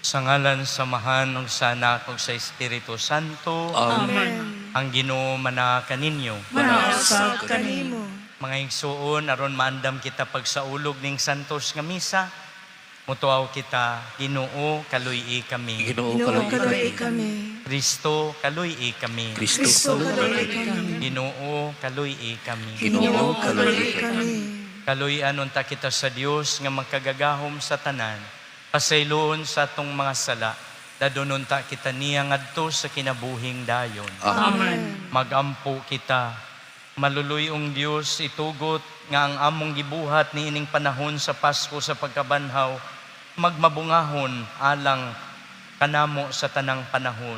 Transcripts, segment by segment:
Sa ngalan sa Amahan ug sa Anak ug sa Espiritu Santo. Amen. Ang Ginoo manaa kaninyo. Manaa usab kanimo. Mga igsuon, aron maandam kita pagsaulog ning santos nga misa, mutuaw kita: Ginoo, kaluy-i kami. Ginoo, Ginoo, kaluy-i kaluy kami. Kami. Kristo, kaluy-i kami. Kristo, Kristo, kaluy-i kaluy kami. Kami. Ginoo, kaluy-i kami. Ginoo, kaluy-i kami. Kaluy-an unta kita sa Dios nga makagagahom sa tanan. Pasayloon sa atong mga sala. Dadon unta kita niya ngadto sa kinabuhing dayon. Amen. Magampo kita. Maluluyong Dios, itugot nga ang among gibuhat niining panahon sa Pasko sa pagkabanhaw magmabungahon alang kanamo sa tanang panahon.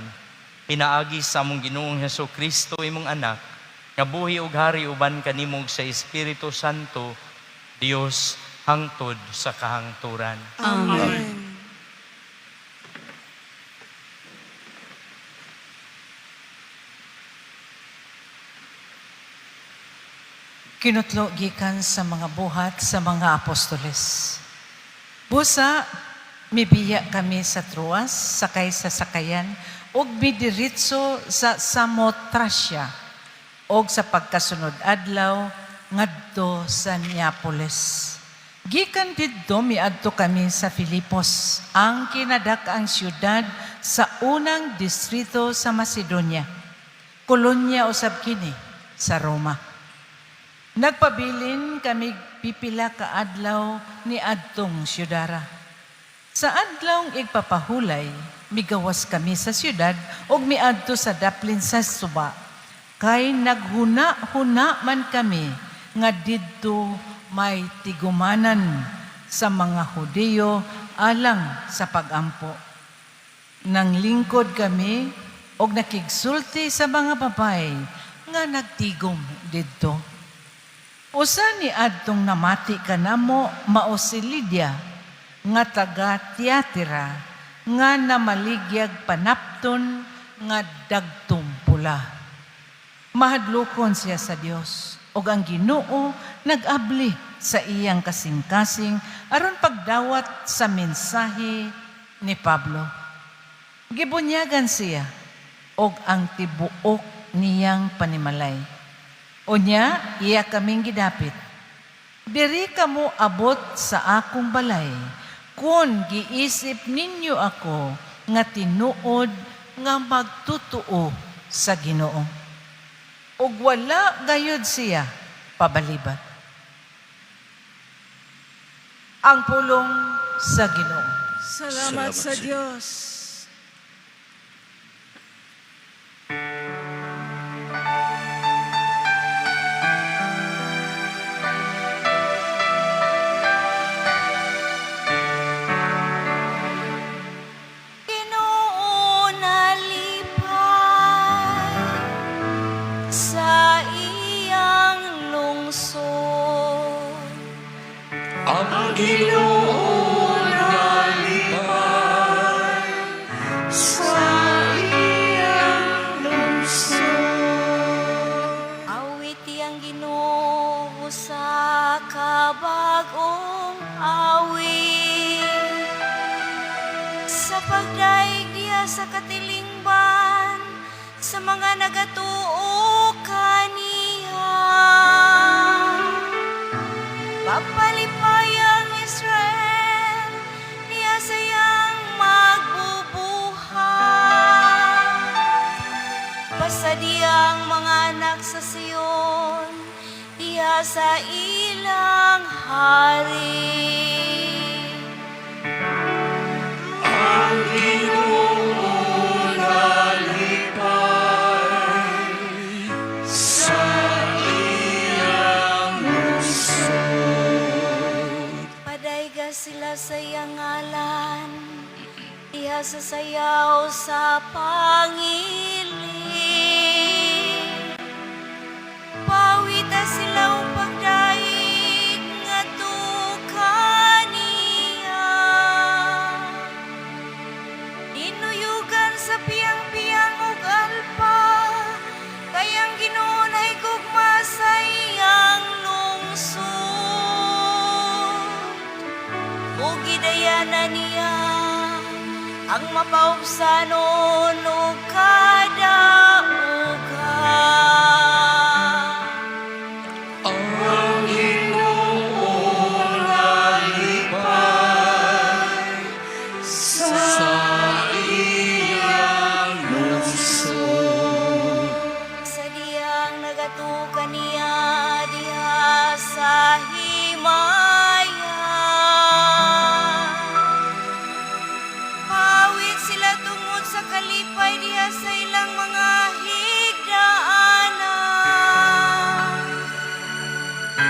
Pinaagi sa among Ginoong Hesus Kristo, imong anak, nga buhi ug hari uban kanimo ug sa Espiritu Santo, Dios hangtod sa kahangturan. Amen. Kinutlo gikan sa mga Buhat sa mga Apostoles. Busa, mibiya kami sa Troas, sakay sa sakayan, ug midiretso sa Samotracia, ug sa pagkasunod adlaw, ngadto sa Neapolis. Gikan didto miadto kami sa Filipos, ang kinadak-ang siyudad sa unang distrito sa Macedonia. Kolonya usab kini sa Roma. Nagpabilin kami pipila ka adlaw ni adtong syudara. Sa adlawng igpapahulay, migawas kami sa syudad ug miadto sa daplin sa suba. Kay naghuna-huna man kami nga didto may tigumanan sa mga Hudiyo alang sa pagampo. Nang lingkod kami og nakigsulti sa mga babae nga nagtigom didto. Usa ni adtong namati kanamo mao si Lydia nga taga Tiatira nga namaligyag panapton nga dagtom pula. Mahadlokon siya sa Dios ug ang Ginoo nag-abli sa iyang kasing-kasing aron pagdawat sa mensahe ni Pablo. Gibunyagan siya og ang tibuok niyang panimalay. Unya, iya kaming gidapit. "Diri kamo abot sa akong balay, kung giisip ninyo ako nga tinuod nga magtutuo sa Ginoo." Ug wala gayud siya pabalibat. Ang pulong sa Ginoo. Salamat Salamat sa sa Diyos. Ginoo nalipay sa iyang lungsod. Ang Ginoo nalipay sa iyang lungsod. Awiti ang Ginoo sa kabag-ong awit. Sa pagdaig niya sa katilingban sa mga nagatuo kaniya. Papalipay ang Israel niya sa iyang magbubuhat. Pasadiya ang mga anak sa Sion, diha sa ilang hari. Ang Ginoo nalipay sa iyang lungsod. Padayga sila sa iyang ngalan, diha sa sayaw sa pangili. Pawita sila og pagdaig ngadto kaniya. Dinuyugan sa piyang-piyang ug alpa, kay ang Ginoo nahigugma sa iyang lungsod. Ug gidayana niya Ang mapaubsanon ug kadaugan. Ang Ginoo nalipay sa iyang lungsod. Sa diyang nagatuo kaniya diha sa himaya. Pawit sila tungod sa kalipay diha sa ilang mga higdaanan.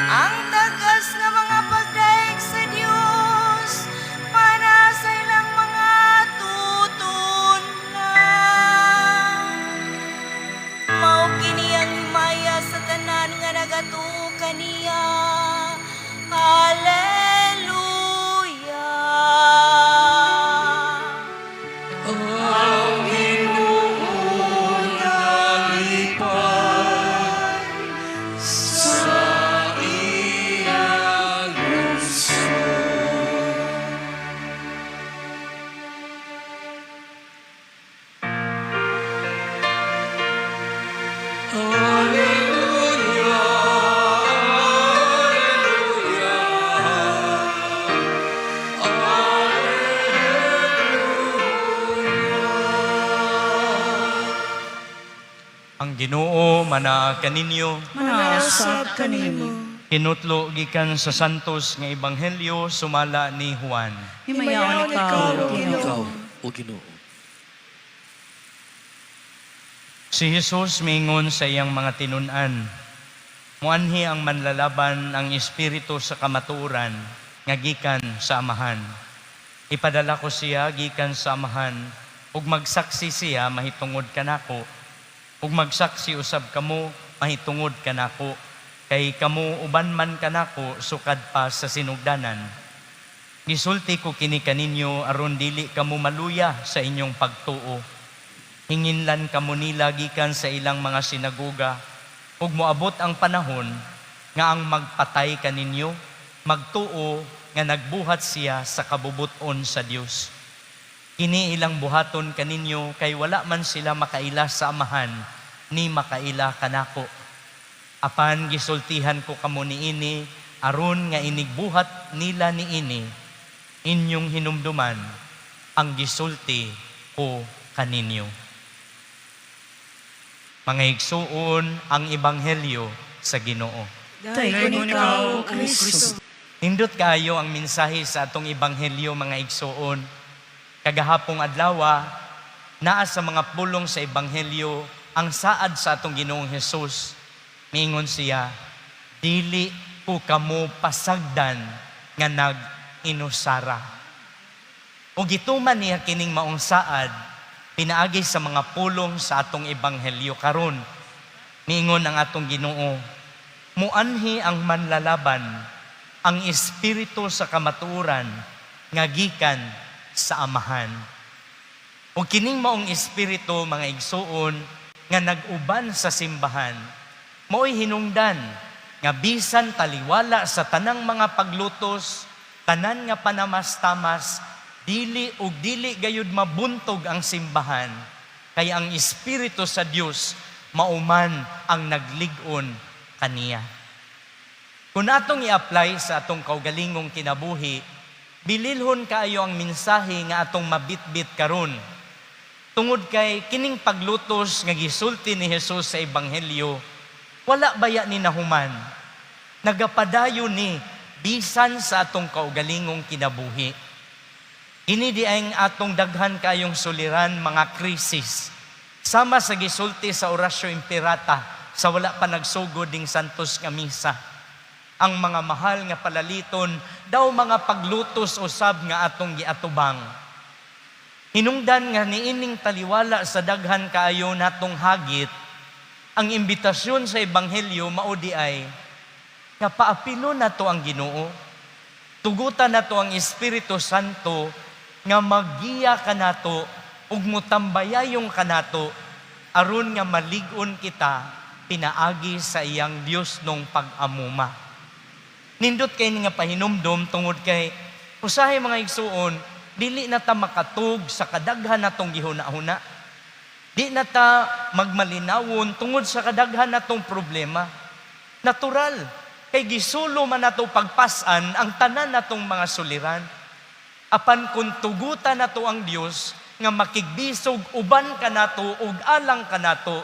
Ang tagas nga mga pagdayeg sa Dios para sa ilang mga tutunlan. Mao kini ang himaya sa tanan nga nagatuo kaniya. Hallelujah. Ang Ginoo nalipay sa iyang lungsod. Alleluia, Alleluia, Ang Ginoo manaa kaninyo. Manaa usab kanimo. Hinutlo gikan sa Santos nga Ebanghelyo sumala ni Juan. Himayaon ikaw, O Ginoo. Ikaw, O Ginoo. Si Jesus miingon sa iyang mga tinun-an, "Muanhi ang manlalaban ang espiritu sa kamatuoran nga gikan sa Amahan. Ipadala ko siya gikan sa Amahan ug magsaksi siya mahitungod kanako. Ug magsaksi usab kamo mahitungod kanako kay kamo uban man kanako sukad pa sa sinugdanan. Gisulti ko kini kaninyo aron dili kamo maluya sa inyong pagtuo. Hinginlan kamo nila gikan sa ilang mga sinagoga ug moabot ang panahon nga ang magpatay kaninyo magtuo nga nagbuhat siya sa kabubut-on sa Dios. Kini ilang buhaton kaninyo kay wala man sila makaila sa Amahan ni makaila kanako. Apan gisultihan ko kamo niini aron nga inigbuhat nila niini inyong hinumduman ang gisulti ko kaninyo." Mga igsuon, ang ebanghelyo sa Ginoo. Daygon ikaw, O Kristo. Nindot kaayo ang mensahe sa atong ebanghelyo, mga igsuon. Kagahapong adlawa, naa sa mga pulong sa ebanghelyo ang saad sa atong Ginoong Hesus. Miingon siya, "Dili ko kamo pasagdan nga nag-inusara." O gituman niya kining maong saad pinaagi sa mga pulong sa atong ebanghelyo karon. Miingon ang atong Ginoo, "Muanhi ang manlalaban, ang espiritu sa kamatuoran nga gikan sa Amahan." O kining maong espiritu, mga igsuon, nga nag-uban sa simbahan, mao'y hinungdan nga bisan taliwala sa tanang mga paglutos, tanan nga panamas-tamas, dili ug dili gayud mabuntog ang simbahan, kay ang espiritu sa Dios mauman ang naglig-on kaniya. Kung atong i-apply sa atong kaugalingong kinabuhi, bililhon kaayo ang mensahe nga atong mabitbit karon. Tungod kay kining paglutos nga gisulti ni Jesus sa ebanghelyo, wala baya ni nahuman. Nagapadayon ni bisan sa atong kaugalingong kinabuhi. Kini di ang atong daghan kayong suliran mga krisis. Sama sa gisulti sa Oratio Imperata sa wala pa nagsugod ding Santos nga Misa. Ang mga mahal nga palaliton daw mga paglutos usab nga atong giatubang. Hinungdan nga niining taliwala sa daghan kaayo natong hagit, ang imbitasyon sa ebanghelyo mao di ay nga paapilo nato ang Ginoo. Tugutan nato ang Espiritu Santo nga maggiya kanato ug mutambayayong kanato aron nga malig-on kita pinaagi sa iyang Dios nung pag-amuma. Nindot kay ni nga pahinumdom tungod kay usahay, mga igsuon, Dili na ta makatug sa kadaghan natong gihuna-huna. Di na ta magmalinawon tungod sa kadaghan natong problema. Natural, kay gisulo man nato pagpasan ang tanan natong mga suliran. Apan kung tugutan nato ang Dios nga makigbisog uban kanato ug alang kanato,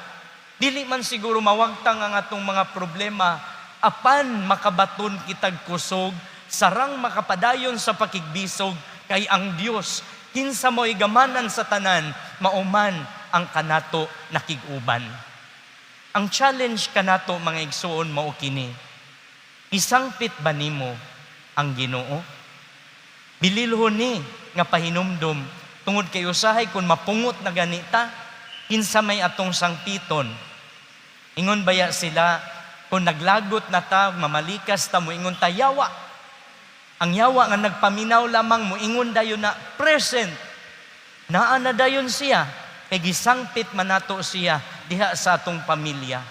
dili man siguro mawagtang ang atong mga problema, apan makabaton kitag kusog, sarang makapadayon sa pakigbisog kay ang Dios kinsa mo'y gamanan sa tanan, mauman ang kanato nakig-uban. Ang challenge kanato, mga igsuon, mao kini: Isangpit ba nimo ang Ginoo? Bililhon ni nga pahinumdom tungod kay usahay kung mapungot na ganita, kinsa may atong sangpiton? Ingon baya sila, kung naglagot na ta, mamalikas ta, moingon ta, "Yawa." Ang yawa nga nagpaminaw lamang, moingon dayon na, "Present." Naa na dayon siya, kay gisangpit man nato siya diha sa atong pamilya.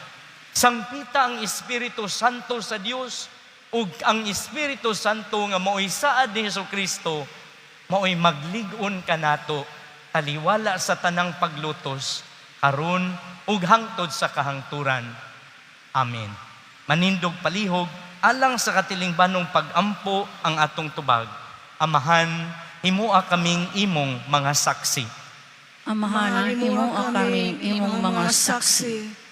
Sangpita ang Espiritu Santo sa Dios, ug ang Espiritu Santo nga mao'y saad ni Hesus Kristo, mao'y maglig-on kanato taliwala sa tanang paglutos karon ug hangtod sa kahangturan. Amen. Manindog palihog alang sa katilingbanong pagampo ang atong tubag. Amahan, himua kaming imong mga saksi. Amahan, himoa kaming imong mga saksi.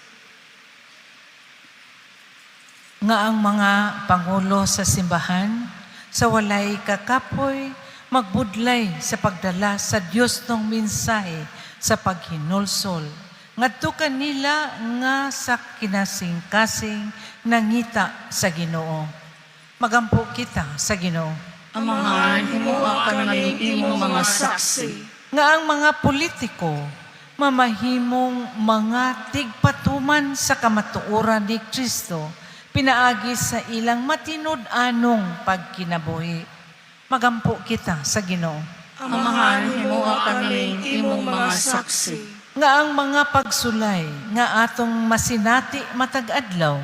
Nga ang mga pangulo sa simbahan sa walay kakapoy magbudlay sa pagdala sa Dios ng mensahe sa paghinulsol ngadto kanila nga sa kinasingkasing nangita sa Ginoo. Magampo kita sa Ginoo. Amahan, himoa kaming imong mga saksi. Nga ang mga politiko mamahimong mga tigpatuman sa kamatuoran ni Kristo pinaagi sa ilang matinud-anong pagkinabuhi. Magampo kita sa Ginoo. Amahan, himoa kaming imong mga saksi. Nga ang mga pagsulay nga atong masinati matag adlaw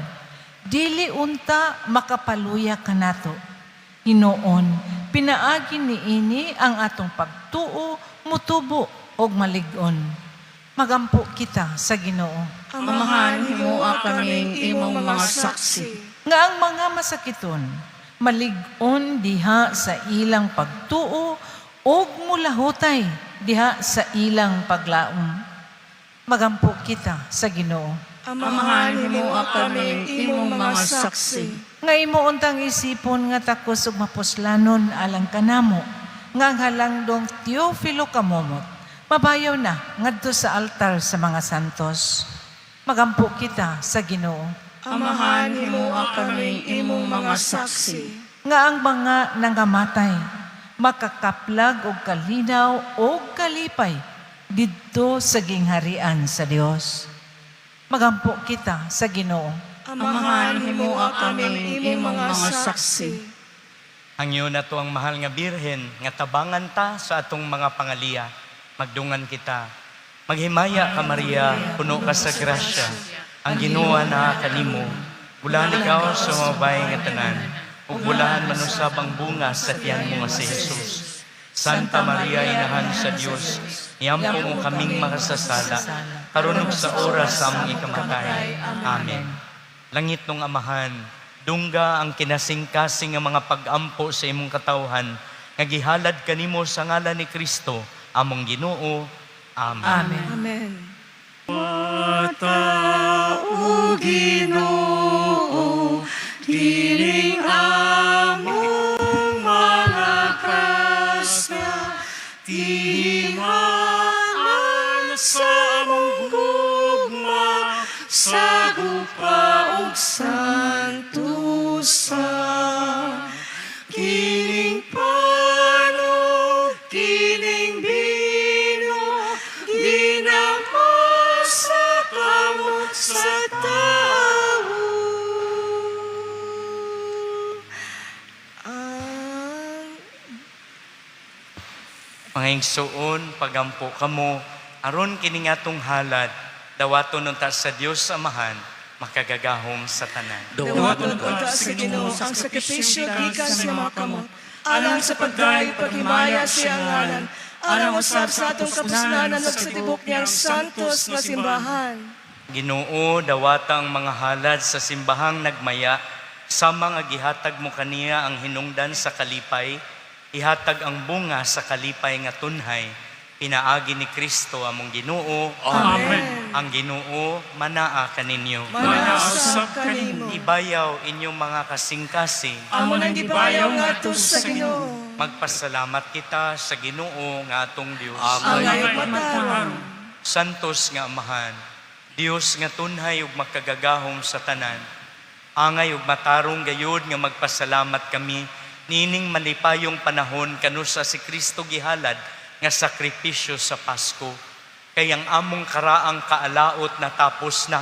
dili unta makapaluya kanato. Hinuon, pinaagi niini ang atong pagtuo mutubo og malig-on. Magampo kita sa Ginoo. Amahan, himoa kaming imong mga saksi. Nga ang mga masakiton malig-on diha sa ilang pagtuo ug mulahutay diha sa ilang paglaom. Magampo kita sa Ginoo. Amahan, himoa kaming imong mga saksi. Nga imo untang isipon nga takos ug mapuslanon alang kanamo nga ang halangdong Teofilo Camomot mabayaw na ngadto sa altar sa mga santos. Magampo kita sa Ginoo. Amahan, himoa kaming imong mga saksi. Nga ang mga nangamatay makakaplag og kalinaw og kalipay didto sa gingharian sa Dios. Magampo kita sa Ginoo. Amahan, himoa kaming imong mga saksi. Hangyo nato ang mahal nga Birhen nga tabangan ta sa atong mga pangaliya. Magdungan kita. Maghimaya ka, Maria, puno ka sa grasya. Ang Ginoo naa kanimo. Bulahan ikaw sa mga babae nga tanan, ug bulahan man usab ang bunga sa tiyan mo nga si Jesus. Santa Maria, Inahan sa Dios, iampo mo kaming makasasala, karon ug sa oras sa among ikamatay. Amen. Langitnong Amahan, dungga ang kinasingkasing nga mga pag-ampo sa imong katawhan nga gihalad kanimo sa ngalan ni Kristo, among Ginoo. Amen. Amen. Amen. O Ginoo, kining among mga kasta, timaan sa among gugma, sa gupa ug santusa. Kining pan ug kining bino, ginama sa kamot sa tawo. Ang Mga igsuon, pagampo kamo, aron kini atong halad, dawaton unta sa Dios Amahan, makagagahom sa tanan. Dawaton Dawaton unta sa Ginoo ang sakripisyo gikan sa mga kamot. Alang sa pagdayeg paghimaya sa iyang ngalan, alang usab sa atong kapusnanan ug sa tibok niyang santos nga simbahan. Ginoo, dawata ang mga halad sa simbahang nagmaya, sama nga gihatag mo kaniya ang hinungdan sa kalipay, ihatag ang bunga sa kalipay nga tunhay, pinaagi ni Kristo among Ginoo. Amen. Ang Ginoo manaa kaninyo. Manausap kanimo. Ibayaw inyong mga kasing-kasing. Amo nang gibayaw ngadto sa Ginoo. Magpasalamat kita sa Ginoo nga atong Dios. Angay matarong. Santos nga Amahan, Dios nga tunhay ug makagagahom sa tanan. Angay ug matarong gayud nga magpasalamat kami niining malipayong panahon kanusa si Kristo gihalad nga sakripisyo sa Pasko. Kay ang among karaang kaalaot natapos na,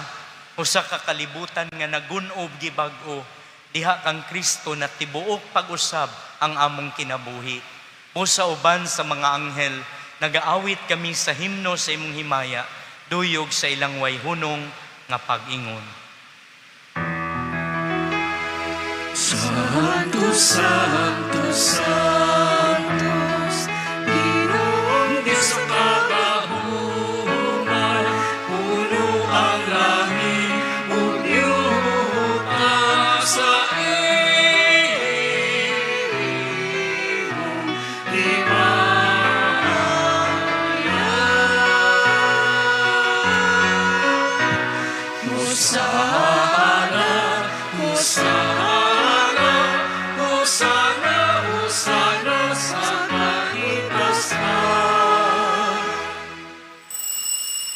usa ka kalibutan nga nagun-ob gibag-o, diha kang Kristo na tibuok pag-usab ang among kinabuhi. Busa uban sa mga anghel, nagaawit kami sa himno sa imong himaya, duyog sa ilang wayhunong nga pag-ingon. Santo, Santo, Santos, Ginoong Diyos sa kagahuman, puno ang langit ug yuta sa iyong himaya. Hosana, Hosana, Hosana, Hosana sa kahitasan.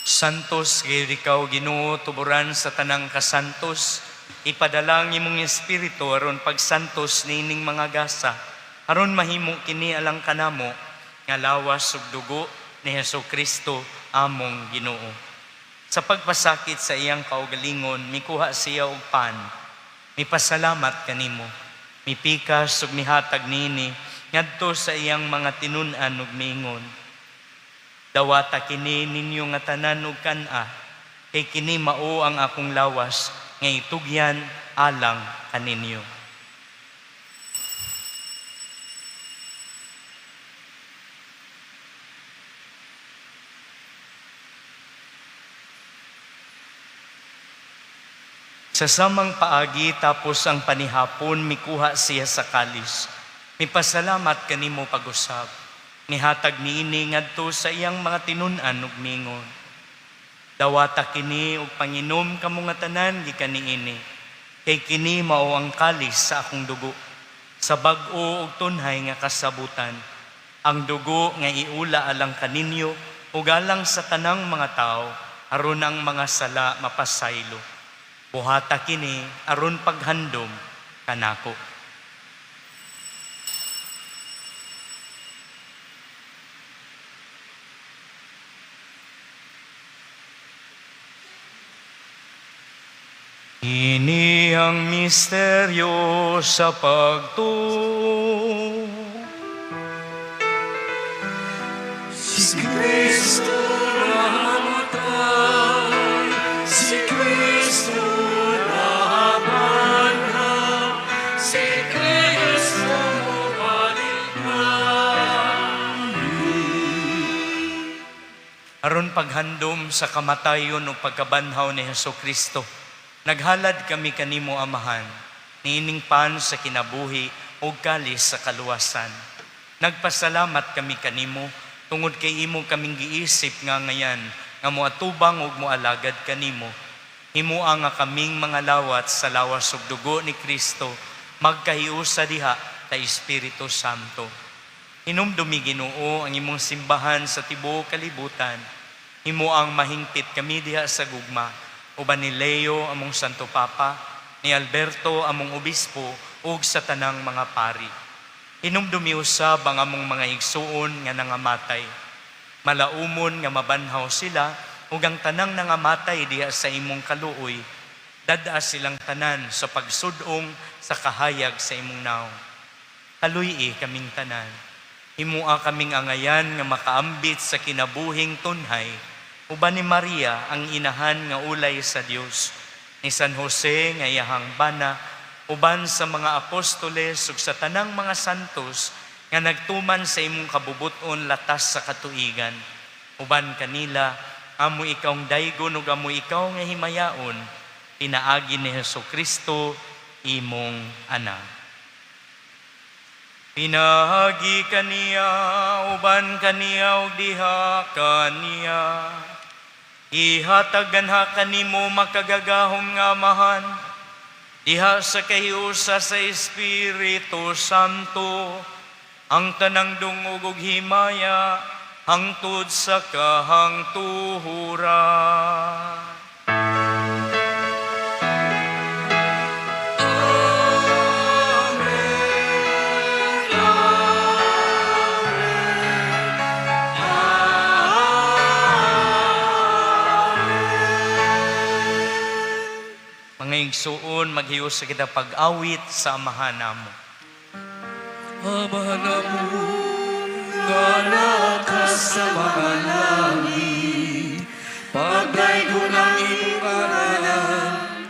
Santos gayud ikaw Ginoo tuburan sa tanang kasantos, ipadala ang imong espiritu aron pagsantos niining mga gasa, aron mahimo kini alang kanamo nga lawas ug dugo ni Hesus Kristo among Ginoo. Sa pagpasakit sa iyang kaugalingon, mikuha siya og pan. Mipasalamat kanimo. Mipikas ug mihatag niini ngadto sa iyang mga tinun-an ug miingon. Dawata kini ninyo nga tanan ug kan-a, kay kini mao ang akong lawas nga itugyan alang kaninyo. Sa samang paagi tapos ang panihapon mikuha siya sa kalis. Mipasalamat kanimo pag-usab. Nihatag niini ngadto sa iyang mga tinun-an ug mingon. Dawata kini ug panginom kamo nga tanan gikan niini. Kay kini mao ang kalis sa akong dugo. Sa bag-o ug tunhay nga kasabutan. Ang dugo nga iula alang kaninyo ug alang sa tanang mga tao aron ang mga sala mapasaylo. Buhata kini aron paghandom kanako. Ini ang misteryo sa pagtuo. Si Kristo namatay, si Kristo nabanhaw, si Kristo mobalik na. Aron paghandom sa kamatayon o pagkabanhaw ni Heso Kristo, naghalad kami kanimo Amahan, niining pan sa kinabuhi ug kalis sa kaluwasan. Nagpasalamat kami kanimo tungod kay imo kaming giisip nga ngayan nga moatubang ug moalagad kanimo. Himua nga kaming mga lawat sa lawas ug dugo ni Kristo magkahiusa diha ta Espiritu Santo. Hinumdumi Ginoo ang imong simbahan sa tibuok kalibutan. Himo ang mahingpit kami diha sa gugma. Uban ni Leo among Santo Papa, ni Alberto among obispo ug sa tanang mga pari. Hinumdumi usab ang among mga igsuon nga nangamatay. Malaumon nga mabanhaw sila ug ang tanang nangamatay diha sa imong kaluoy. Dad-a silang tanan sa pagsudong sa kahayag sa imong naong. Kaluy-i kaming tanan. Himua kaming angayan nga makaambit sa kinabuhing tunhay. Uban ni Maria ang inahan nga ulay sa Dios. Ni San Jose nga iyahang bana, uban sa mga apostoles ug sa tanang mga santos nga nagtuman sa imong kabubut-on latas sa katuigan. Uban kanila, amo ikawng daygon ug amo ikaw nga himayaon, pinaagi ni Hesus Kristo, imong anak. Pinaagi kaniya, uban kaniya ug diha kaniya. Ihatag ganha kanimo, makagagahom nga Amahan, diha sa kahiusa sa Espiritu Santo, ang tanang dungog ug himaya hangtod sa kahangtuhuran. Mga igsuon, maghiusa sa kita pag-awit sa Amahan namo. Amahan namo nga naa ka sa mga langit, pagdaygon ang imong ngalan,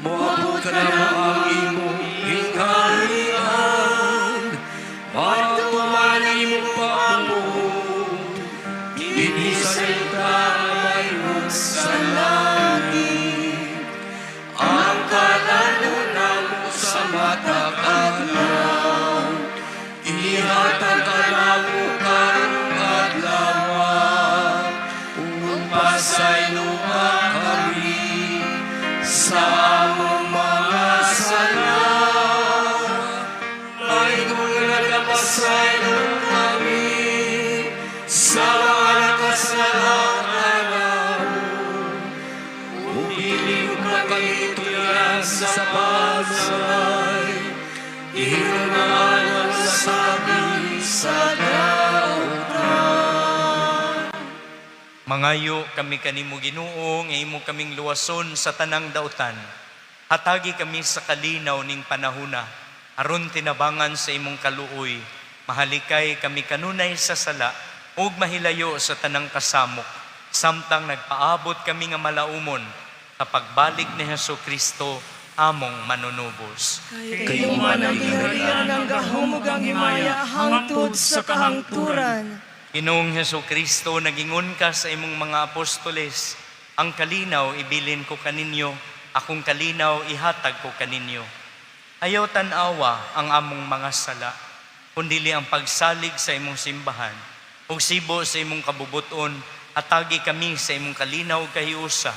moabot kanamo ang imong gingharian, matuman ang imong pagbuot, dinhi sa yuta mahimo sa langit. Ang kalanon namo sa matag adlaw, ihatag kanamo karong adlaw, ug pasayloa kami sa among mga sala, mahimong nga nagapasaylo kami sa mga nakasala kanamo. Ug dili mo kami tuyan sa pagsalay, ihinungan sa kami sa dautan. Mangayo kami kanimo, Ginoo, nga imo kaming luwason sa tanang dautan. Hatagi kami sa kalinaw ning panahuna aron tinabangan sa imong kaluoy, mahalikay kami kanunay sa sala ug mahilayo sa tanang kasamok samtang nagpaabot kami nga malaumon sa pagbalik ni Hesus Kristo, among manunubos. Kay imo man ang gingharian, ang gahom ug ang himaya hangtod sa kahangturan. Ginoong Hesus Kristo, nagingon ka sa imong mga apostoles, "Ang kalinaw ibilin ko kaninyo, akong kalinaw ihatag ko kaninyo." Ayaw tan-awa ang among mga sala, kundili ang pagsalig sa imong simbahan. Ug sibo sa imong kabubuton, hatagi kami sa imong kalinaw ug kahiusa,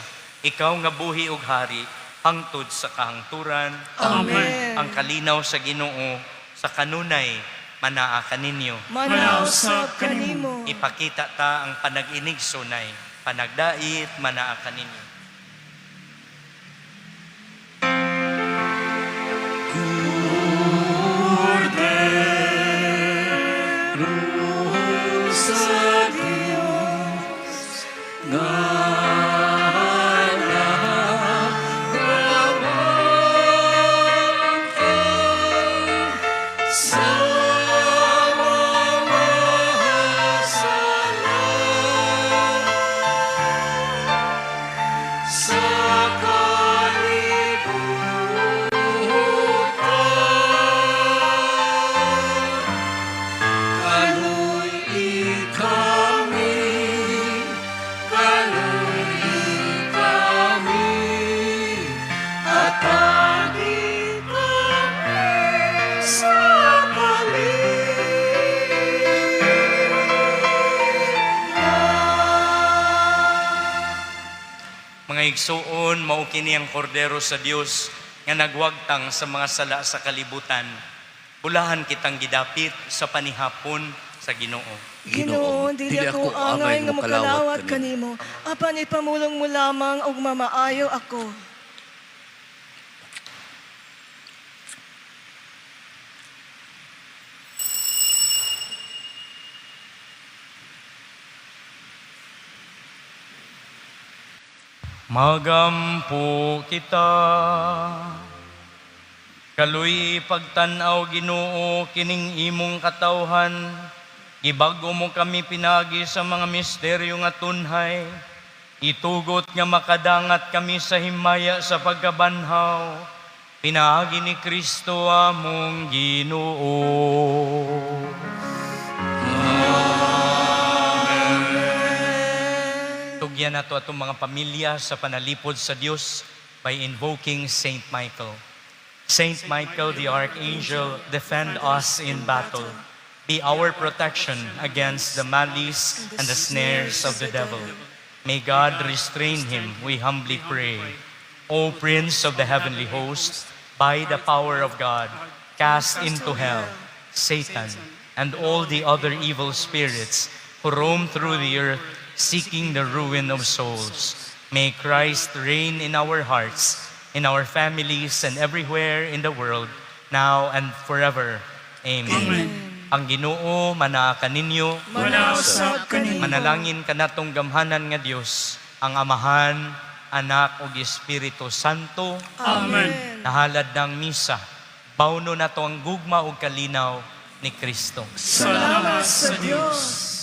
ikaw nga buhi ug hari hangtod sa kahangturan. Amen. Ang kalinaw sa Ginoo sa kanunay manaa kaninyo. Manaa usab kanimo. Ipakita ta ang panag-inigsunay. Panagdait manaa kaninyo. Kordero sa Dios nga nagawangkang sa mga sala sa kalibutan. Kaluy-i kami, kaluy-i kami, hatagi kami sa kalinaw. Mga igsuon, mao kini ang kordero sa Dios nga nagwagtang sa mga sala sa kalibutan. Bulahan kitang gidapit sa panihapon sa Ginoo. Ginoo, dili ako angay nga mokalawat kanimo. Apan ipamulong mo lamang ug mamaayo ako. Magampo kita. Kaluy pagtan-aw, Ginoo, kining imong katawhan. Gibag-o mo kami pinagi sa mga misteryo nga tunhay. Itugot nga makadangat kami sa himaya sa pagkabanhaw. Pinaagi ni Kristo among Ginoo. Tugyan nato atong mga pamilya sa panalipod sa Dios by invoking Saint Michael. Saint Michael the Archangel, defend us in battle. Be our protection against the malice and the snares of the devil. May God restrain him, we humbly pray. O Prince of the heavenly host, by the power of God, cast into hell Satan and all the other evil spirits who roam through the earth seeking the ruin of souls. May Christ reign in our hearts, in our families, and everywhere in the world, now and forever. Amen. Ang Ginoo manaa kaninyo, Manaa usab kanimo. Manalangin kanatong gamhanan nga Dios, ang Amahan, Anak ug Espiritu Santo. Amen. Nahalad ng misa, bawno nato ang gugma ug kalinaw ni Kristo. Salamat sa Dios.